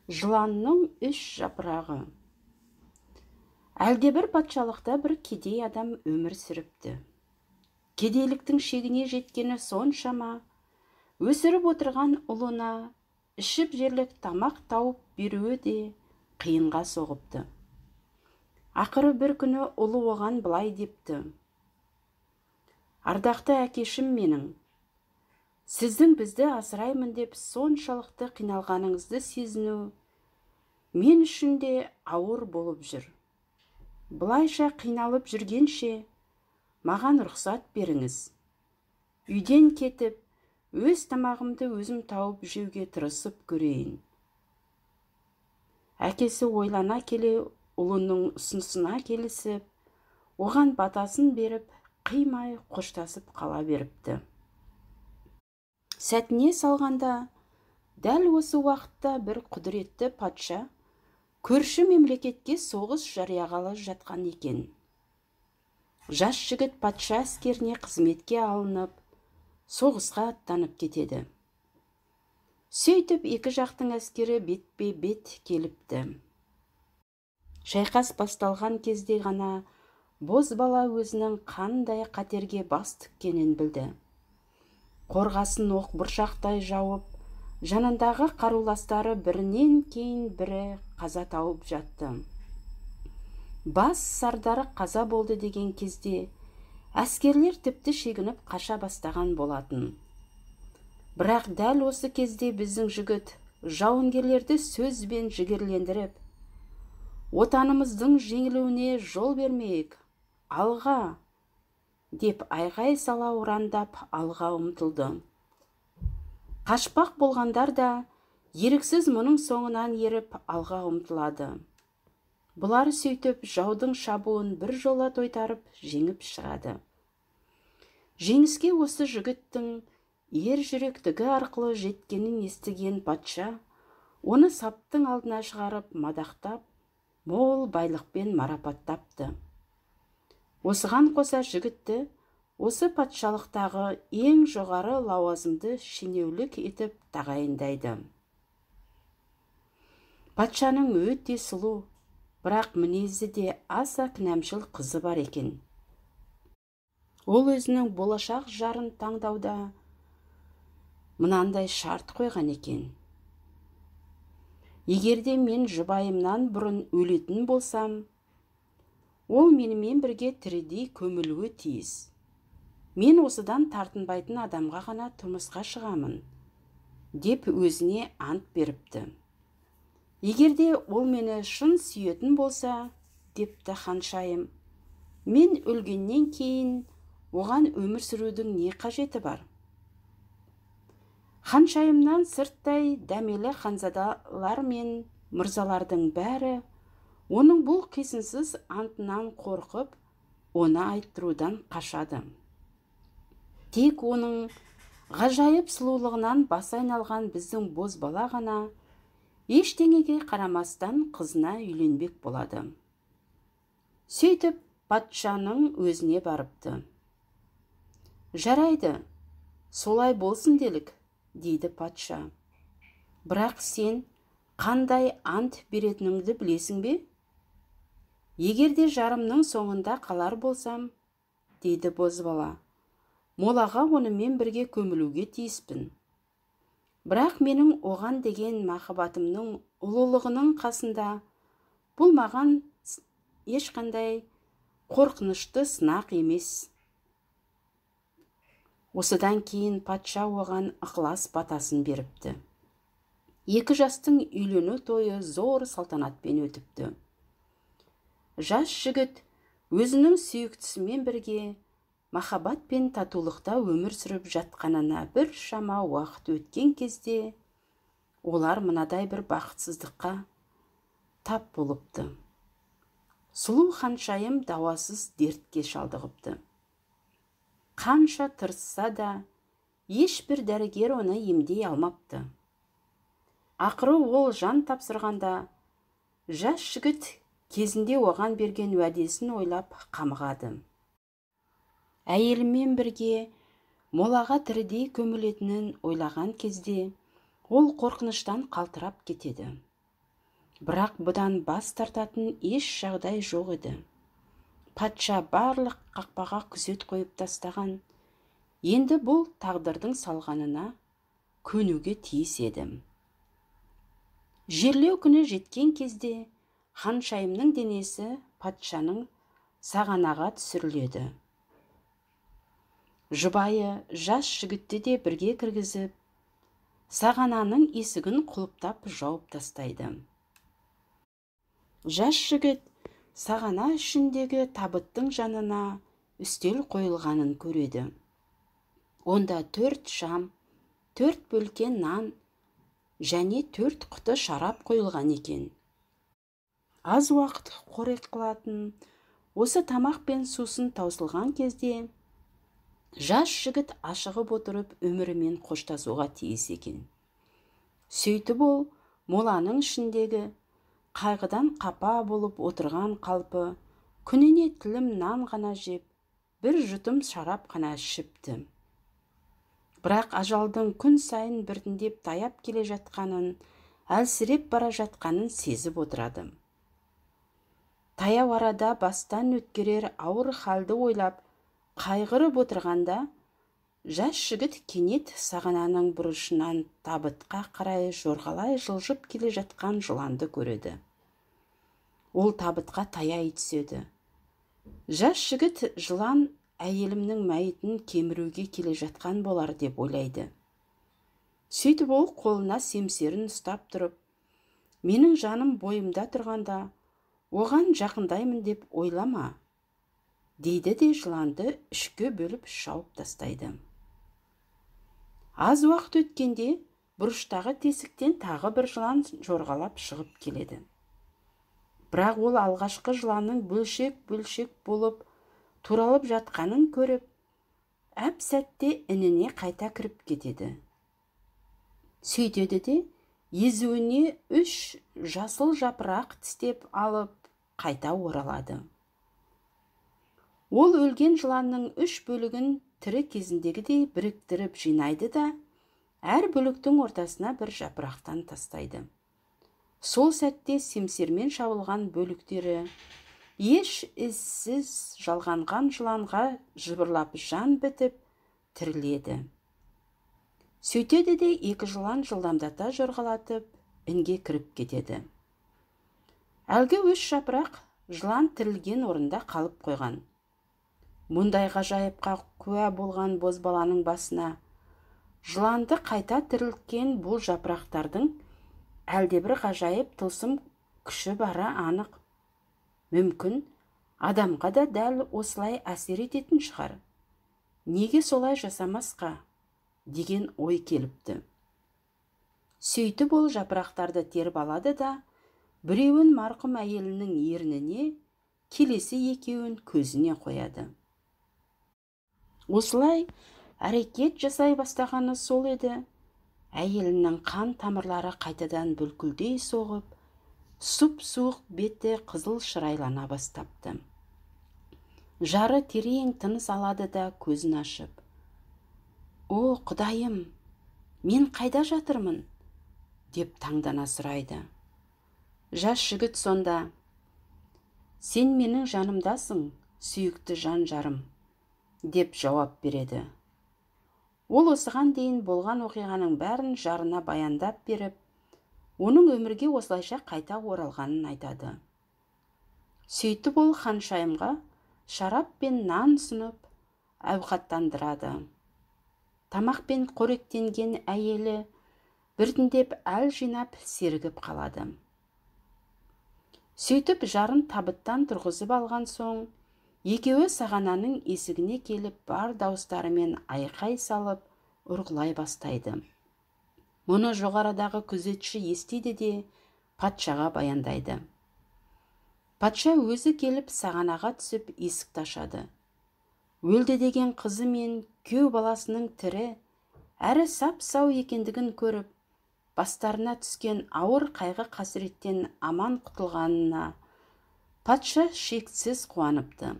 Жыланның үш жапырағы. Әлдебір патшалықта бір кедей адам өмір сүріпті. Кедейліктің шегіне жеткені соншама, өсіріп отырған ұлына ішіп жерлік тамақ тауып беруі де қиынға соғыпты. Ақыры бір күні ұлы оған былай депті: «Ардақты әкешім менің, сіздің бізді асыраймын деп соншалықты қиналғаныңызды сезіну мен үшін де ауыр болып жүр. Былайша қиналып жүргенше, маған рұқсат беріңіз. Үйден кетіп, өз тамағымды өзім тауып жеуге тырысып көрейін». Әкесі ойлана келе ұлының ұсынысына келісіп, оған батасын беріп, қимай қоштасып қала беріпті. Сәтіне салғанда, дәл осы уақытта бір құдіретті патша көрші мемлекетке соғыс жариялағалы жатқан екен. Жас жігіт патша әскеріне қызметке алынып, соғысқа аттанып кетеді. Сөйтіп екі жақтың әскері бетпе-бет келіпті. Шайқас басталған кезде ғана бозбала өзінің қандай қатерге бас тіккенін білді. Қорғасын оқ бұршақтай жауып, жанындағы қаруластары бірінен кейін бірі қаза тауып жатты. Бас сардары қаза болды деген кезде әскерлер тіпті шегініп қаша бастаған болатын. Бірақ дәл осы кезде біздің жігіт жауынгерлерді сөзбен жігерлендіріп, «Отанымыздың жеңілуіне жол бермейік, алға!» деп айғай сала ұрандап алға ұмтылды. Қашпақ болғандар да еріксіз мұның соңынан еріп алға ұмтылады. Бұлар сөйтіп жаудың шабуын бір жола тойтарып жеңіп шығады. Жеңіске осы жігіттің ер жүректігі арқылы жеткенін естіген патша оны саптың алдына шығарып мадақтап, мол байлықпен марапаттапты. Осыған қоса жігітті осы патшалықтағы ең жоғары лауазымды шенеулік етіп тағайындайды. Патшаның өте сұлу, бірақ мінезі де аса кінәмшіл қызы бар екен. Ол өзінің болашақ жарын таңдауда мынандай шарт қойған екен: «Егер де мен жұбайымнан бұрын өлетін болсам, ол менімен бірге тірідей көмілуі тиіс. Мен осыдан тартынбайтын адамға ғана тұрмысқа шығамын», деп өзіне ант беріпті. «Егер де ол мені шын сүйетін болса, – депті ханшайым, – мен өлгеннен кейін оған өмір сүрудің не қажеті бар?» Ханшайымнан сырттай дәмелі ханзадалар мен мырзалардың бәрі оның бұл қисынсыз антынан қорқып, оны айттырудан қашады. Тек оның ғажайып сұлулығынан басы айналған біздің бозбала ғана ештеңеге қарамастан қызына үйленбек болады. Сөйтіп патшаның өзіне барыпты. «Жарайды, солай болсын делік, – дейді патша. – Бірақ сен қандай ант беретініңді білесің бе?» «Егер де жарымның соңында қалар болсам, – дейді бозбала, – молаға онымен бірге көмілуге тиіспін. Бірақ менің оған деген махаббатымның ұлылығының қасында бұл маған ешқандай қорқынышты сынақ емес». Осыдан кейін патша оған ықылас батасын беріпті. Екі жастың үйлену тойы зор салтанатпен өтіпті. Жас жігіт өзінің сүйіктісімен бірге махаббат пен татулықта өмір сүріп жатқанына бір шама уақыт өткен кезде олар мынадай бір бақытсыздыққа тап болыпты. Сұлу ханшайым дауасыз дертке шалдығыпты. Қанша тырысса да, ешбір дәрігер оны емдей алмапты. Ақыры ол жан тапсырғанда, жас жігіт кезінде оған берген уәдесін ойлап қамығады. Әйелімен бірге молаға тірідей көмілетінін ойлаған кезде ол қорқыныштан қалтырап кетеді. Бірақ бұдан бас тартатын еш жағдай жоқ еді. Патша барлық қақпаға күзет қойып тастаған. Енді бұл тағдырдың салғанына көнуге тиіс еді. Жерлеу күні жеткен кезде ханшайымның денесі патшаның сағанаға түсіріледі. Жұбайы жас жігітті де бірге кіргізіп, сағананың есігін құлыптап жауып тастайды. Жас жігіт сағана ішіндегі табыттың жанына үстел қойылғанын көреді. Онда 4 шам, 4 бөлке нан және 4 құты шарап қойылған екен. Аз уақыт қорек қылатын осы тамақ пен сусын таусылған кезде жас жігіт ашығып отырып өмірімен қоштасуға тиіс екен. Сөйтіп ол моланың ішіндегі қайғыдан қапа болып отырған қалпы күніне тілім нан ғана жеп, бір жұтым шарап қана ішіпті. Бірақ ажалдың күн сайын біртіндеп таяп келе жатқанын, әлсіреп бара жатқанын сезіп отырады. Таяу арада бастан өткерер ауыр халді ойлап, қайғырып отырғанда, жас жігіт кенет сағананың бұрышынан табытқа қарай жорғалай жылжып келе жатқан жыланды көреді. Ол табытқа таяй түседі. Жас жігіт жылан әйелімнің мәйітін кеміруге келе жатқан болар деп ойлайды. Сөйтіп ол қолына семсерін ұстап тұрып, менің жаным бойымда тұрғанда оған жақындаймын деп ойлама, дейді де жыланды үшке бөліп шауып тастайды. Аз уақыт өткенде бұрыштағы тесіктен тағы бір жылан жорғалап шығып келеді. Бірақ ол алғашқы жыланның бөлшек-бөлшек болып туралып жатқанын көріп, әп-сәтте ініне қайта кіріп кетеді. Сөйтеді де езуіне 3 жасыл жапырақ тістеп алып қайта оралады. Ол өлген жыланның 3 бөлігін тірі кезіндегідей біріктіріп жинайды да, әр бөліктің ортасына бір жапырақтан тастайды. Сол сәтте семсермен шабылған бөліктері еш ізсіз жалғанған жыланға жыбырлап жан бітіп тіріледі. Сөйтеді де 2 жылан жылдамдата жорғалатып інге кіріп кетеді. Әлгі 3 жапырақ жылан тірілген орында қалып қойған. Мұндай ғажайыпқа куә болған бозбаланың басына жыланды қайта тірілткен бұл жапырақтардың әлдебір ғажайып тылсым күші бары анық. Мүмкін адамға да дәл осылай әсер ететін шығар. Неге солай жасамасқа деген ой келіпті. Сөйтіп ол жапырақтарды теріп алады да, біреуін марқұм әйелінің ерніне, келесі екеуін көзіне қояды. Осылай әрекет жасай бастағаны сол еді, әйелінің қан тамырлары қайтадан бүлкілдей соғып, сұп-суық беті қызыл шырайлана бастапты. Жары терең тыныс алады да көзін ашып, «О, Құдайым, мен қайда жатырмын?» деп таңдана сұрайды. Жас жігіт сонда, «Сен менің жанымдасың, сүйікті жан жарым», деп жауап береді. Ол осыған дейін болған оқиғаның бәрін жарына баяндап беріп, оның өмірге осылайша қайта оралғанын айтады. Сөйтіп ол ханшайымға шарап пен нан ұсынып, әуқаттандырады. Тамақпен қоректенген әйелі біртіндеп әл жинап сергіп қалады. Сөйтіп жарын табыттан тұрғызып алған соң, екеуі сағананың есігіне келіп бар дауыстарымен айқай салып ұрғылай бастайды. Мұны жоғарыдағы күзетші естиді де патшаға баяндайды. Патша өзі келіп сағанаға түсіп есікті ашады. Өлді деген қызы мен күйеу баласының тірі, әрі сап-сау екендігін көріп, бастарына түскен ауыр қайғы қасіреттен аман құтылғанына патша шексіз қуаныпты.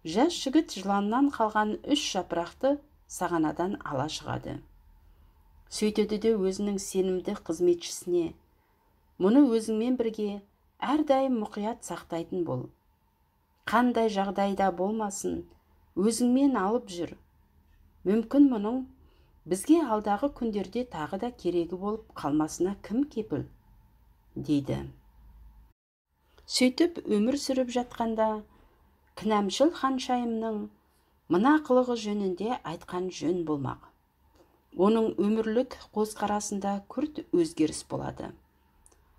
Жас жігіт жыланнан қалған 3 жапырақты сағанадан ала шығады. Сөйтеді де өзінің сенімді қызметшісіне, Мұны өзіңмен бірге әрдайым мұқият сақтайтын бол. Қандай жағдайда болмасын, өзіңмен алып жүр. Мүмкін мұның бізге алдағы күндерде тағы да керегі болып қалмасына кім кепіл, дейді. Сөйтіп өмір сүріп жатқанда кінәмшіл ханшайымның мына қылығы жөнінде айтқан жөн болмақ. Оның өмірлік көзқарасында күрт өзгеріс болады.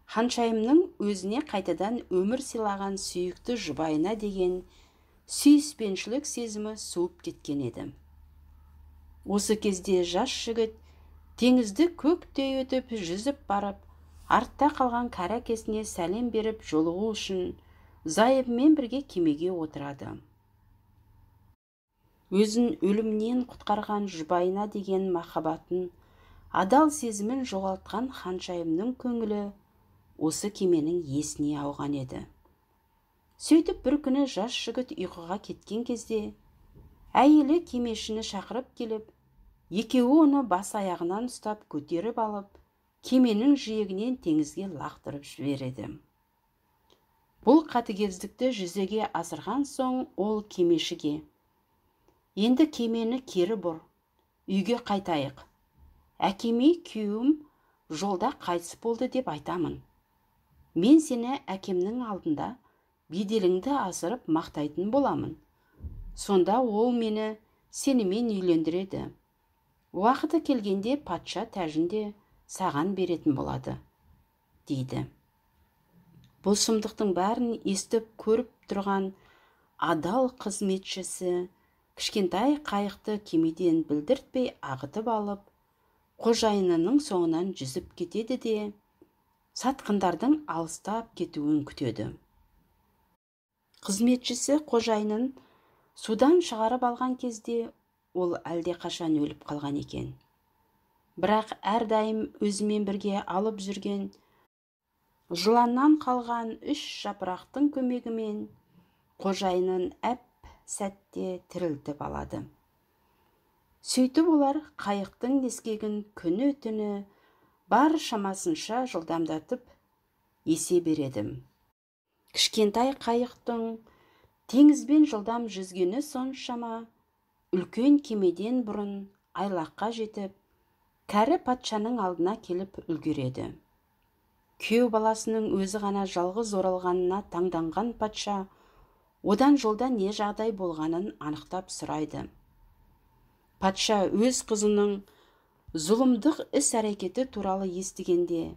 Ханшайымның өзіне қайтадан өмір сыйлаған сүйікті жұбайына деген сүйіспеншілік сезімі суып кеткен еді. Осы кезде жас жігіт теңізді көктей өтіп жүзіп барып, артта қалған кәрі әкесіне сәлем беріп жолығу үшін зайыбымен бірге кемеге отырады. Өзін өлімнен құтқарған жұбайына деген махаббатын, адал сезімін жоғалтқан ханшайымның көңілі осы кеменің иесіне ауған еді. Сөйтіп бір күні жас жігіт ұйқыға кеткен кезде әйелі кемешіні шақырып келіп, екеуі оны бас аяғынан ұстап көтеріп алып, кеменің жиегінен теңізге лақтырып жібереді. Бұл қатыгездікті жүзеге асырған соң ол кемешіге: «Енді кемені кері бұр, үйге қайтайық. Әкеме күйеуім жолда қайтыс болды деп айтамын. Мен сені әкемнің алдында беделіңді асырып мақтайтын боламын. Сонда ол мені сенімен үйлендіреді. Уақыты келгенде патша тәжін де саған беретін болады», дейді. Бұл сұмдықтың бәрін естіп көріп тұрған адал қызметшісі кішкентай қайықты кемеден білдіртпей ағытып алып, қожайынының соңынан жүзіп кетеді де, сатқындардың алыстап кетуін күтеді. Қызметшісі қожайынын судан шығарып алған кезде ол әлде қашан өліп қалған екен. Бірақ әрдайым өзімен бірге алып жүрген жыланнан қалған 3 жапырақтың көмегімен қожайынын әп сәтте тірілтіп алады. Сөйтіп олар қайықтың ескегін күні-түні бар шамасынша жылдамдатып есе береді. Кішкентай қайықтың теңізбен жылдам жүзгені соншама, үлкен кемеден бұрын айлаққа жетіп, кәрі патшаның алдына келіп үлгереді. Күйеу баласының өзі ғана жалғыз оралғанына таңданған патша одан жолда не жағдай болғанын анықтап сұрайды. Патша өз қызының зұлымдық іс-әрекеті туралы естігенде,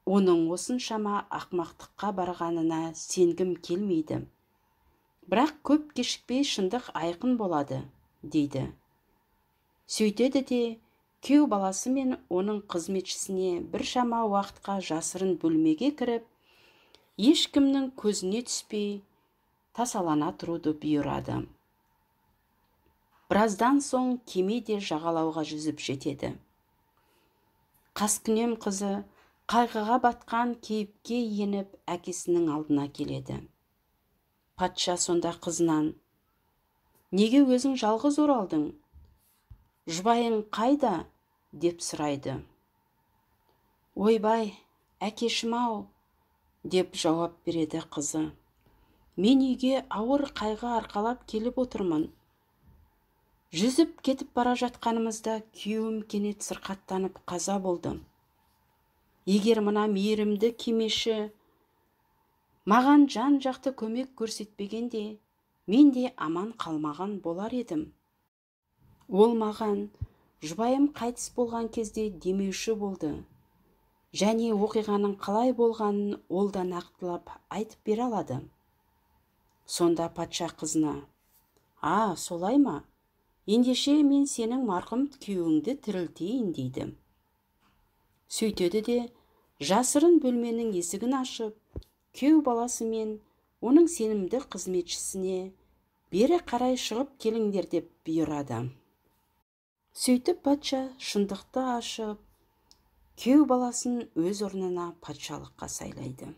оның осыншама ақмақтыққа барғанына сенгім келмейді. Бірақ көп кешікпей шындық айқын болады, дейді. Сөйтеді де, күйеу баласы мен оның қызметшісіне біршама уақытқа жасырын бөлмеге кіріп, ешкімнің көзіне түспей тасалана тұруды бұйырады. Біраздан соң кеме де жағалауға жүзіп жетеді. Қаскүнем қызы қайғыға батқан кейіпке еніп әкесінің алдына келеді. Патша сонда қызынан: «Неге өзің жалғыз оралдың? Жұбайың қайда?» деп сұрайды. «Ойбай, әкешім-ау», деп жауап береді қызы. «Мен үйге ауыр қайғы арқалап келіп отырмын. Жүзіп кетіп бара жатқанымызда күйеуім кенет сырқаттанып қаза болды. Егер мына мейірімді кемеші маған жан-жақты көмек көрсетпегенде, мен де аман қалмаған болар едім. Ол маған жұбайым қайтыс болған кезде демеуші болды. Және оқиғаның қалай болғанын ол да нақтылап айтып бере алады». Сонда патша қызына: «А, солай ма? Ендеше мен сенің марқұм күйеуіңді тірілтейін», дейді. Сөйтеді де, жасырын бөлменің есігін ашып, күйеу баласы мен оның сенімді қызметшісіне бері қарай шығып келіңдер деп бұйырады. Сөйтіп патша шындықты ашып, күйеу баласын өз орнына патшалыққа сайлайды.